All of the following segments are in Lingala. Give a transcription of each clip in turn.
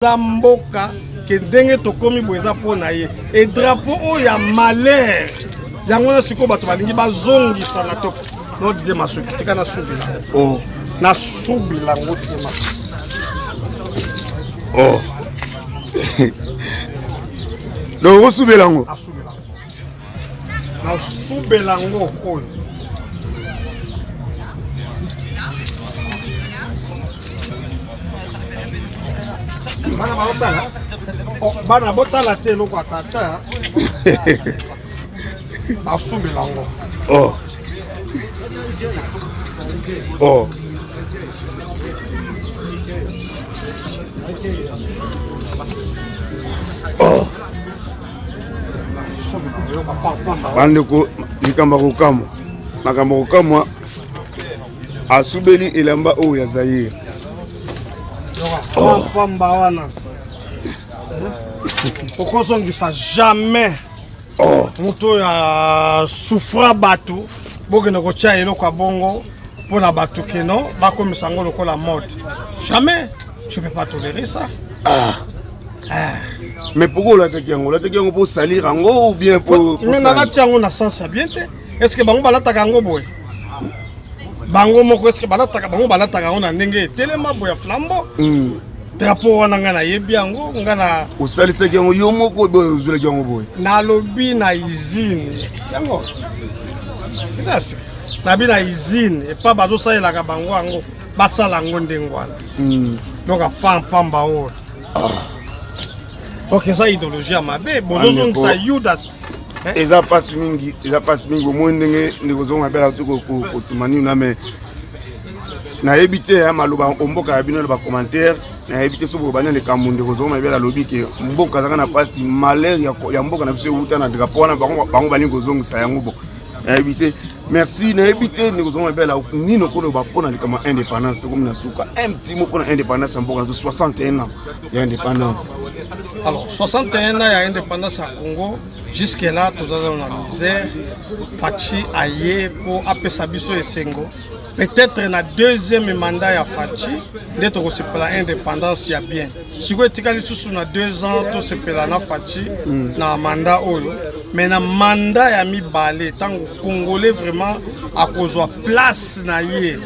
Eza mboka ke ndenge tokomi boye eza mpo na ye e drapeau oyo ya malheur yango wana sikoyo bato balingi bazongisa na top no dize masuki tika nasubila oh. nasubila yango te masuki oh. Donc osubela yango Nasubela yango oyo. Bana baotala oh, bana botala te eloko ya tata basubela yango oh. Oh. Oh. Bandeko, likambo ya kokamwa, makambo ya kokamwa, asubeli elamba oyo ya Zaire. Oh. Pamba wana okozongisa jamais oh. Moto oyo asufra bato bokende kotya eloko ya bongo mpo na bato keno bakomisa yango lokola mode jamais je peux pas tolérer ça ah. Ah. Mais pourquoi olataki yango? Olataki yango mpo salir yango ou bien mpo? Mais nalati yango na sens ya bien te. Est ce que bango balataka yango boye? Bango moko est ce que balataka bango balataka yango na ndenge etelema boye ya flambeau? Drapeau wana ngai nayebi yango ngai na Osalisaki yango yo moko boye, ozwelaki yango boye? Nalobi na usine yango eza ya sika, nabi na usine epa bazosalelaka bango yango, basala yango ndenge wana. Donc apampamba oyo donc eza idéologie ya mabe, bozozongisa Yudas. Eza mpasi mingi, eza mpasi mingi. Bomoni ndenge ndeko zonga mpe alaki kotuma nini na me nayebi te ya maloba omboka ya bino na bacommentaire. Nayebi te soki bobandi likambo ndeko zonga mabe alobi ke mboka azalaka na mpasi, malheur ya mboka na biso ewuta na drapeau wana bango balingi kozongisa yango. Bon, nayebi te. Merci. Nayebi te ndeko zonga mabe nini okoloba mpona likambo ya indépendance. Tokomi na suka, un petit mot mpona indépendance ya mboka na biso, 61 ans ya indépendance. Alors 61 ans ya indépendance ya Congo, jusque là toza na misère. Fatshi aye mpo apesa biso esengo. Peut-être na deuxième mandat ya Fatshi nde tokosepela indépendance ya bien. Sikoyo etikali lisusu na 2 ans tosepela na Fatshi na mandat oyo, mais na mandat ya mibale, ntango Congolais vraiment akozwa place na ye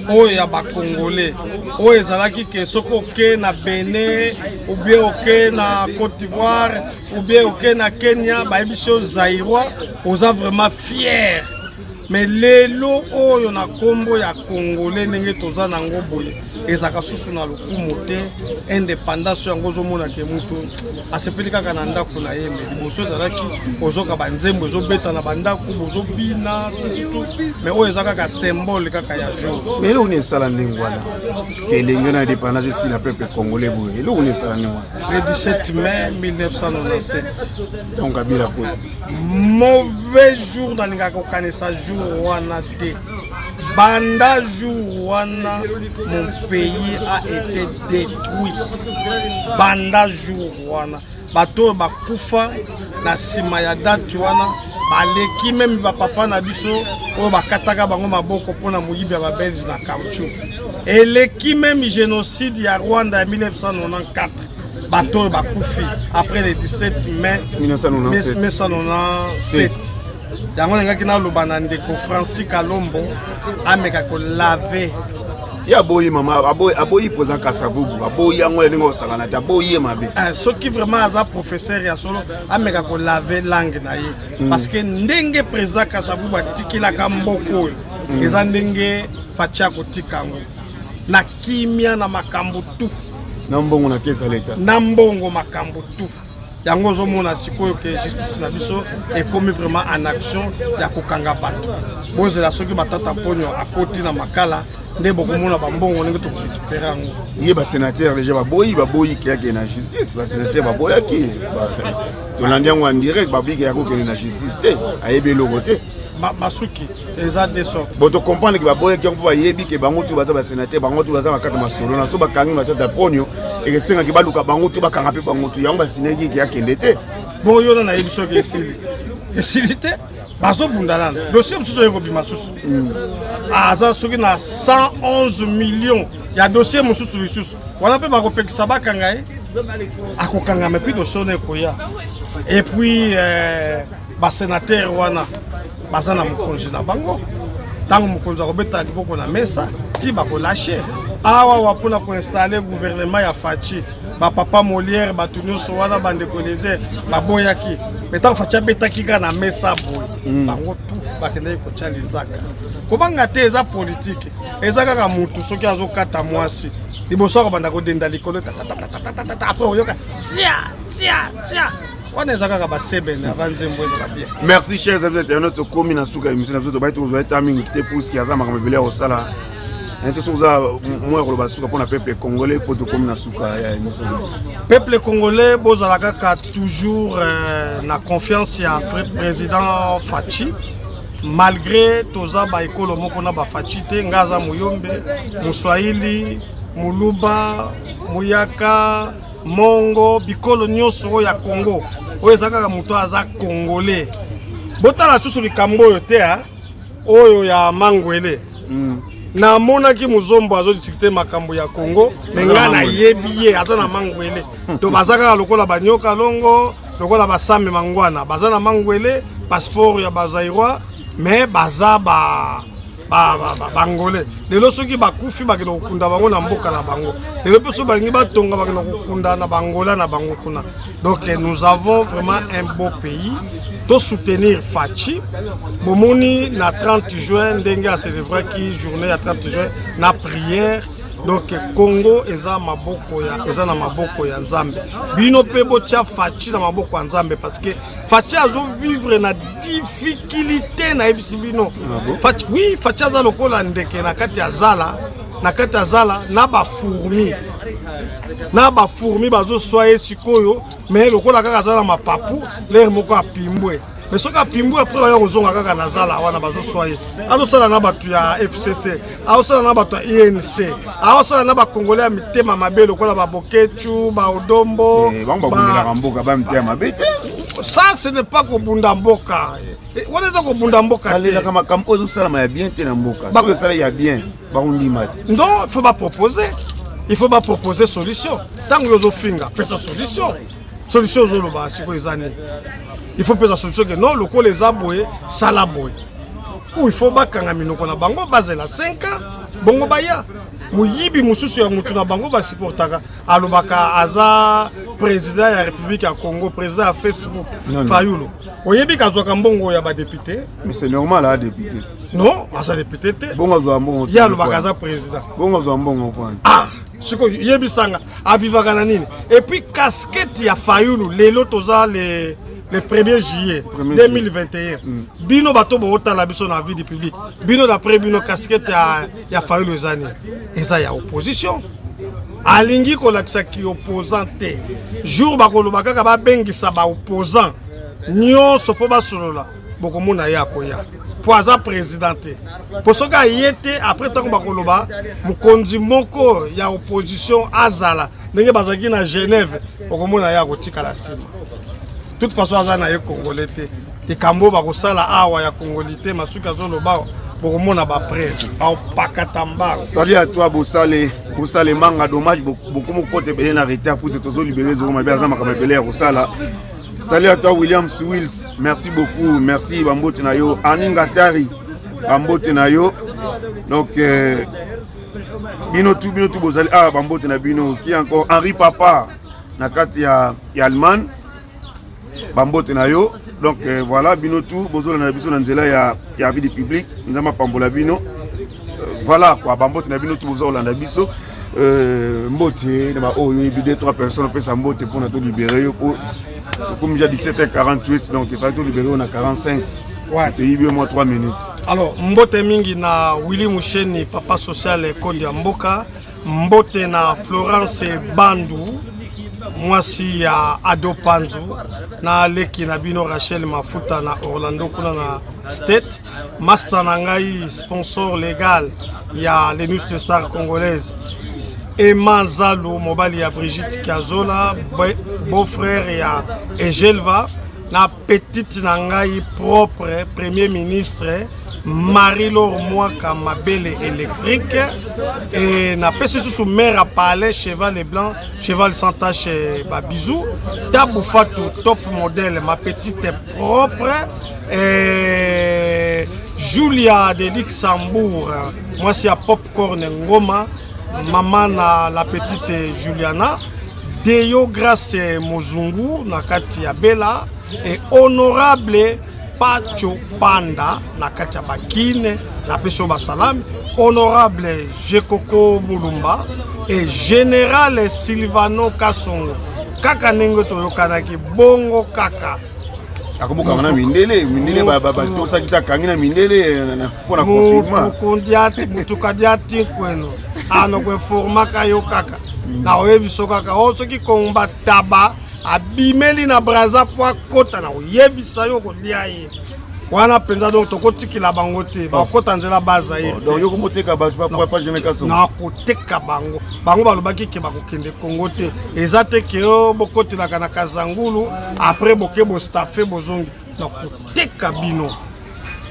oyo ya Bacongolais, oyo ezalaki ke soki oke na Benin ou bien oke na Côte d'Ivoire ou bien oke na Kenya, bayebi so Zaïrois, oza vraiment fier. Mais lelo oyo na nkombo ya Congolais ndenge toza nango boye, ezalaka susu na lokumu te. Indépendance yango ozomona ke mutu asepeli kaka na ndako na ye, mais liboso ezalaki ozoka banzembo ezobeta na bandako, bozobina tututu. Mais oyo eza kaka symbole kaka ya jour. Mais eloko nini esala ndenge wana ke elenge na indépendance esila peuple congolais boye? Eloko nini esala ndenge wana? Le 17 mai 1997. Donc Kabila koti. Mauvais jour, nalingaka kokanisa jour wana te. Banda jour wana mon pays a été détruit. Banda jour wana bato oyo bakufa na nsima ya date wana baleki même bapapa na biso oyo bakataka bango maboko mpona moyibi ya Babelge na caoutchouc. Eleki même génocide ya Rwanda ya 1994. Bato oyo bakufi après le 17 mai 1997. 1997 yango nalingaki naloba na ndeko Francis Kalombo ameka kolave. Ye aboyi mama, aboyi, aboyi président Kasavubu, aboyi yango ya ndenge osangana te, aboyi ye mabe. Soki vraiment aza professeur ya solo, ameka kolave langue na ye, parce que ndenge président Kasavubu atikelaka mboka oyo, eza ndenge Fatshi akotika yango na kimia na makambo tu. Na mbongo na kesa leta. Na mbongo, makambo tu. Yango ozomona sikoyo ke justice na biso ekomi vraiment en action ya kokanga bato. Bozela, soki Matata Ponyo akoti na makala nde bokomona bambongo ndenge tokorécupérer yango. Ye basénateur déjà baboyi, baboyi ke akende na justice. Basénateur baboyaki, tolandi yango en direct, babiki ya kokende na justice te, ayebi eloko te. Masuki eza de sorte. Bon, tocomprendre ke baboyaki yango mpo bayebi ke bango tu baza basénateur, bango tu baza bakata masolo na so. Bakangi Matata Ponio, ekesengaki baluka bango tu, bakanga mpe bango tu. Yango basinaki ke akende te. Bon, yo na nayebi soki esili, esili te. Bazobunda nano dossier mosusu oyo ekobima susu te. Aza soki na 111 millions ya dossier mosusu lisusu wana mpe bakopekisa bakanga ye. Akokangama et puis dossier wana ekoya. Et puis basénateur wana baza na mokonzi na bango. Ntango mokonzi akobeta liboko na mesa, ti bakolâcher awa wa mpona koinstaller gouvernement ya Fatshi. Bapapa Molière, bato nyonso wana, bandeko Eliezer baboyaki, mais ntango Fatshi abetaki kaka na mesa boye, bango tu bakendaki kotya linzaka. Kobanga te, eza politike, eza kaka mutu soki azokata mwasi liboso akobanda kodenda likolo tatatatata, après oyoka tia tia tia. Wana eza kaka basebene ava nzembo ezala bien. Merci, chers amis internautes. Tokomi na suka ya émission na biso. Tobai tozwa eta mingi te puisque aza makambo ebele ya kosala te. Soki oza mwa ya koloba suka mpona peuple congolais, mpo tokomi na suka ya émission na biso. Peuple congolais, bozala kaka toujours na confiance ya président Fatshi, malgré toza baekolo moko na baFatshi te. Nga aza Moyombe, Moswahili, Moluba, Muyaka, Mongo, bikolo nyonso oyo ya Congo oyo eza kaka moto aza congolais. Botala susu likambo oyo te, oyo ya Mangwele. Namonaki mozombo azodiscuter makambo ya Congo, mais ngai nayebi ye aza na Mangwele. To baza kaka lokola banyoka longo, lokola basame mangwana, baza na Mangwele, passeport ya bazaïrois, mais baza ba bangolais. Lelo soki bakufi, bakende kokunda bango na mboka na bango. Lelo mpe soki balingi batonga, bakende kokunda na bangola na bango kuna. Donc nous avons vraiment un beau pays. Tosoutenir Fatshi. Bomoni na 30 juin ndenge acélébraki journée ya 30 juin na prière. Donc Congo eza maboko ya eza na maboko ya Nzambe. Bino mpe botya Fatshi na maboko ya Nzambe, parce que Fatshi azovivre na difficulté. Nayebisi bino, Fatshi, oui, Fatshi aza lokola ndeke na kati ya zala, na kati ya zala na bafourmi, na bafourmi bazoswa ye sikoyo. Mais lokola kaka aza na mapapu, lere moko apimbwe. Mais soki apimbwe, après baya kozonga kaka na zala wana, bazoswa ye. Azosala na bato ya FCC, azosala na bato ya UNC, azosala na bakongolais ya mitema mabe lokola babokecu, baodombo. Bango babundelaka mboka, bamitema mabe te. Ça, ce n'est pas kobunda mboka. Wana eza kobunda mboka te. Alelaka makambo oyo ezosalama ya bien te na mboka. Soki esala ya bien, bakondima te. Non, il faut baproposer, il faut baproposer solution. Ntango yo ozofinga, pesa solution. Solution ozoloba sikoyo eza nini? Il faut pesa solution ke non, lokola eza boye, sala boye. Ou il faut bakanga minoko na bango, bazela 5 ans, bongo baya moyibi mosusu ya motu na bango basupportaka, alobaka aza président ya République ya Congo, président ya Facebook. Non, non. Fayulu, oyebi kazwaka mbongo ya badéputé. Mais c'est normal, a député. Non, aza député te. Bongo azwa mbongo? Ye alobaka aza président. Bongo azwa mbongo kwani? Ah, sikoyo yebisanga, avivaka na nini? Et puis casquette ya Fayulu, lelo toza le 1er juillet 1er 2021. Bino bato bootala biso na vie du public, bino, d'après bino, casquette ya Fayulu eza nini? Eza ya opposition. Alingi kolakisaki opposant te. Jour bakoloba kaka babengisa baopposant nyonso mpo basolola, bokomona ye akoya, mpo aza président te. Mpo soki aye te, après ntango bakoloba mokonzi moko ya opposition azala ndenge bazalaki na Genève, okomona ye akotikala nsima. Toute façon aza na ye congolais te. Likambo oyo bakosala awa ya kongoli te, masuki azoloba awa, bokomona bapreuve, baopakata mbango. Salut à toi, Bosale Bosale Manga. Dommage, bokomi kokota ebele na retard puisque tozolibérer ezoko mabe, aza makambo ebele ya kosala. Salut à toi, Williams Wills, merci beaucoup, merci, bambote na yo. Aninga Tari, bambote na yo. Donc bino tu, bino tu bozali awa, bambote na bino. Qui encore? Henri Papa na kati ya Allemagne, bambote na yo. Donc voilà, bino tu bozolanda na biso na nzela ya vie du public, Nzambe apambola bino. Voilà quoi, bambote na bino tu boza kolanda biso. Mbote na baoyo oyebi, deux trois personnes opesa mbote mpona tolibérer yo, po tokomi ja 17h48, donc efali tolibérer yo na 45. Toyibi yo mwa 3 minutes. Alors, mbote mingi na Willi Musheni, papa social ekonde ya mboka. Mbote na Florence Bandu, mwasi ya Ado Panzu, na leki na bino Rachel Mafuta na Orlando kuna na State. Master na ngai, sponsor légal ya Lenus de Star Congolaise, Emma Zalu, mobali ya Brigitte Kiazola, beau-frère ya Egelva, na petite na ngai propre, premier ministre. Marie-Laure Mwaka Mabele électrique et napesi lisusu mère à palais cheval et blanc cheval sans tache ba bisous Tabu Fatou top modèle ma petite propre et Julia de Luxembourg mwasi ya popcorn Ngoma mama na la petite Juliana Deyo Grace Mozungu na kati ya Bela et honorable Pacho Panda na kati ya Bakine napesi yo basalami honorable Jekoko Mulumba et général Silvano Kasongo kaka ndenge toyokanaki bongo kaka akobokanga na mindele mindele batosaki te akangi na mindele mpona confinement mutuka dia tinkweno ano koinformaka yo kaka na oyebiso kaka o soki komba taba abimeli na braza mpo akota na koyebisa yo kolia ye wana mpenza donc tokotikela bango te bakota nzela baza ye nakoteka bango bango balobaki ke bakokende kongo te eza te ke o bokotelaka na kazangulu après boke bostafe bozongi nakoteka bino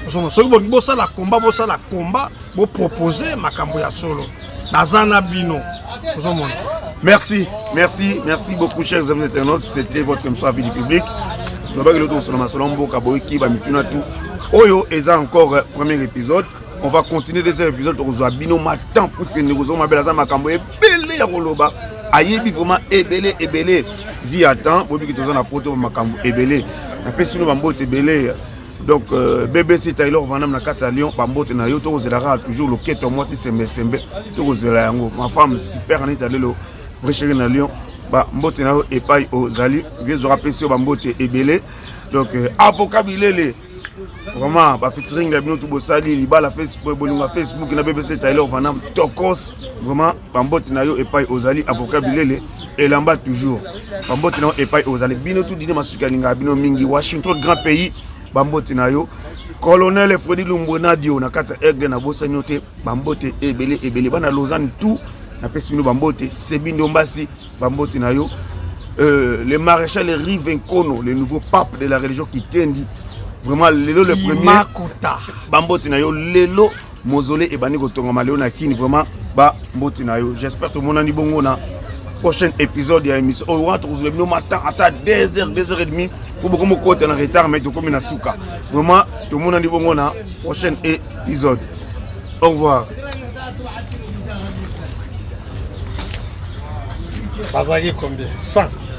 ozomona soki bolingi bosala komba bosala komba bopropose makambo ya solo naza na bino ozomona. Merci, merci, merci beaucoup, chers amis internautes. C'était votre émission Avis du public. Tolobaki loto kosolola masolo mboka boyoki bamituna tout. Oyo eza encore premier épisode. On va continuer deuxième épisode tokozwa bino matin puisque ndeko zongo mabele aza makambo ebele ya koloba. Ayebi vraiment ebele ebele vie à temps boyebi toza na poto makambo ebele. Napesi bino bambote ebele. Donc BBC Taylor Van Damme na kati ya Lyon bambote na yo tokozela kaka toujours loketo mwasi sembe sembe tokozela yango ma femme super Anita Lelo vrai chérie na Lyon bambote na yo epai ozali vieux apesi yo bambote ebele. Donc avocat Bilele vraiment ba featuring na bino tout bosali libala Facebook bolingo ya Facebook na BBC Taylor Van Damme tokos vraiment bambote na yo epai ozali avocat Bilele elamba toujours bambote na yo epai ozali bino tout dine masuki alingaka bino mingi Washington grand pays bambote na yo colonel Freddy Lumbwenadio na kati ya Aigle na bosani yo te bambote ebele ebele bana Lausanne tout napesi bino bambote Sebi Ndombasi bambote na yo le maréchal Rive Nkono le nouveau pape de la religion Kitendi vraiment lelo le premier bambote na yo lelo mausolée ebandi kotongama lelo na Kini vraiment bambote na yo j'espère tomonani bongo na prochain épisode ya émission oyo wana tokozwa bino matin ata 2h 2h30 po bokomi okota na retard mais tokomi na suka vraiment tomonani bongo na prochain épisode. Au revoir. Bazalaki combien? 100.